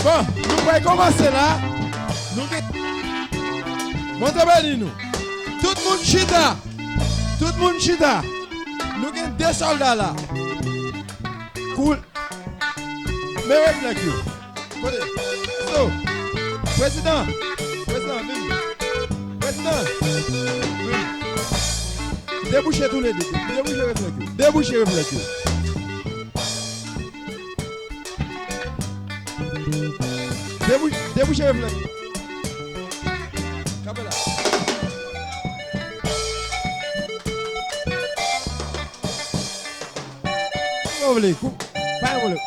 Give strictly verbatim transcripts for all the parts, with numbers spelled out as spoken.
Bon, nou pral kòmanse la. Nou gen... Bondye beni nou. Tout moun chita. Tout moun chita. Nou gen de sòlda la. Cool. Men reflèk yo. Kote? So, prezidan. Prezidan, vin. Prezidan. Vin. Debouche toulede. Debouche reflèk yo. Debouche reflèk yo. Debou-, debouche reflèk. Kanpe la. Sa w vle? Kou-, pa gen pwoblèm.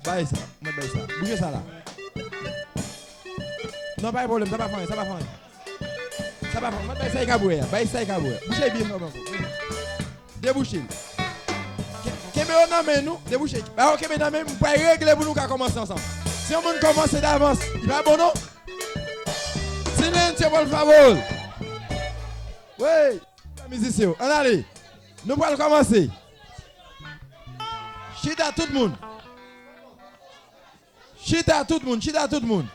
Bay sa. Mwen bay sa. Bouje sa la. Non, pa gen pwoblèm. Sa pa fè anyen. Sa pa fè anyen. Sa pa fè anyen. Mwen bay sa e ka bwè a. Bay sa e ka bwè a. Bouje byen fèm ankò. Debouche l. Ke-, kenbe yo nan men nou, debouche. Ba yo kenbe nan men m, m pral regle pou nou ka kòmanse ansanm. Si yon moun kòmanse davans, li pa bon non. Silencio, por favor. Wi, mizisyen yo, ann ale. Nou pral kòmanse. Chita tout moun. Chita tout moun, chita tout moun.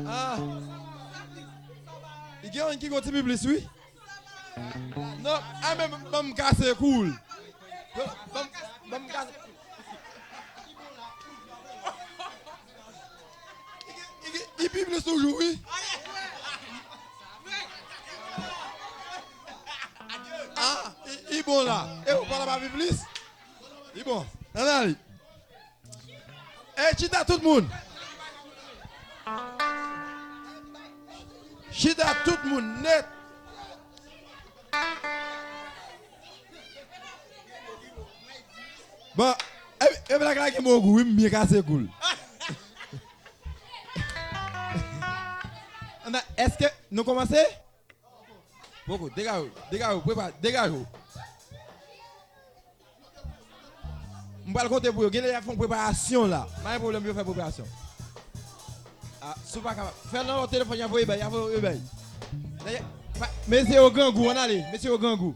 Ah. Gen youn ki gon ti pi plis, wi. Non, a men, ban m kase kou l. Ban m, ban m kase. Li, li, li pi plis toujou, wi. Ah, li, li bon la. E ou pa la pa pi plis? Li bon. Ann ale. Ey, chita tout moun. Chita tout moun nèt. Bon, e, e blak la gen bon gou, wi, m byen kase kou l. Ann, èske nou kòmanse? Poko, degaje w, degaje w, prepare, degaje w. M pral konte pou yo. Genlè y ap fè yon preparasyon la. Pa gen pwoblèm, yo fè preparasyon. Ah, si w pa kapab, fè nan lòt telefòn, y a voye bay, y a voye bay. Mesye yo grangou, ann ale, mesye yo grangou.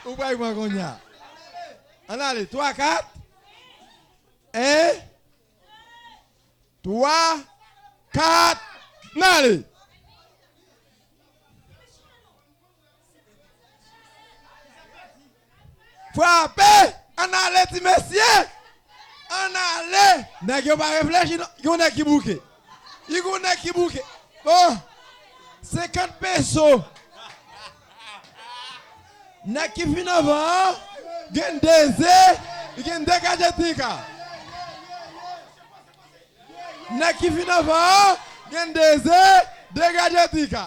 Ou pral pran kounye a. Ann ale, twa, kat. En. Twa, kat, n ale! Frape! Ann ale, ti mesye! Ann ale! Nèg yo pa reflechi, non. Yon nèg ki bouke. Yon nèg ki bouke. Bon. Senkant peso. Nèg ki fin anvan an, gen de ze, li gen de gadjetika. Nèg ki fin anvan an, gen de ze, de gadjetika.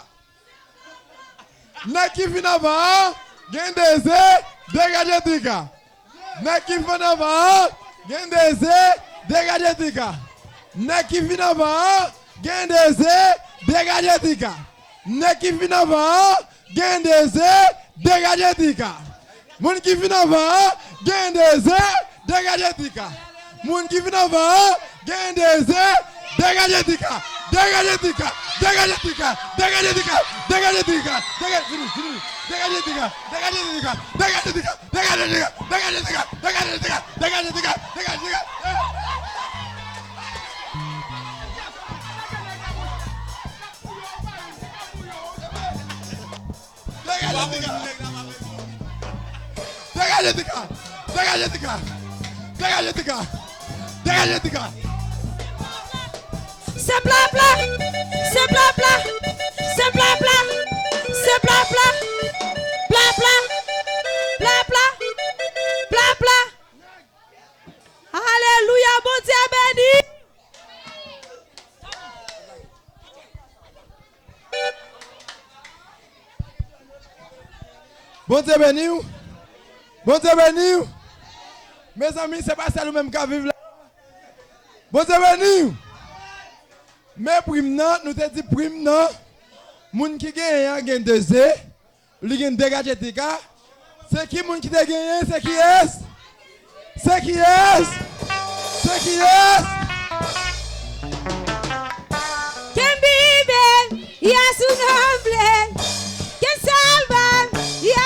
Nèg ki fin anvan an, gen de ze, de gadjetika. Nèg ki fin anvan an, gen de ze, de gadjetika. Nèg ki fin anvan an, gen de ze, de gadjetika. Nèg ki fin anvan an, gen de ze, de gadjetika. Moun ki fin anvan an, gen de ze, de gadjetika. Moun ki fin anvan an, gen de ze, de gadjetika. De gadjetika, de gadjetika, de gadjetika, de gadjetika, de gadjetika, de gadjetika, de gadjetika, de gadjetika. Degaje tika! Degaje tika! Degaje tika! Degaje tika! Degaje tika! Se pla pla! Se pla pla! Se pla pla! Se pla pla! Pla pla! Pla pla! Pla pla! Alelouya, Bondye beni! Bondye beni w. Bondye beni w. Mezanmi, se pa sèl ou menm k ap viv la. Bondye beni w. Men prim nan, nou te di prim nan, moun ki genyen an gen de ze, li gen de gadjetika. Se ki moun ki te genyen? Se kiyès? Se kiyès? Se kiyès? Kenbe, yes ou no?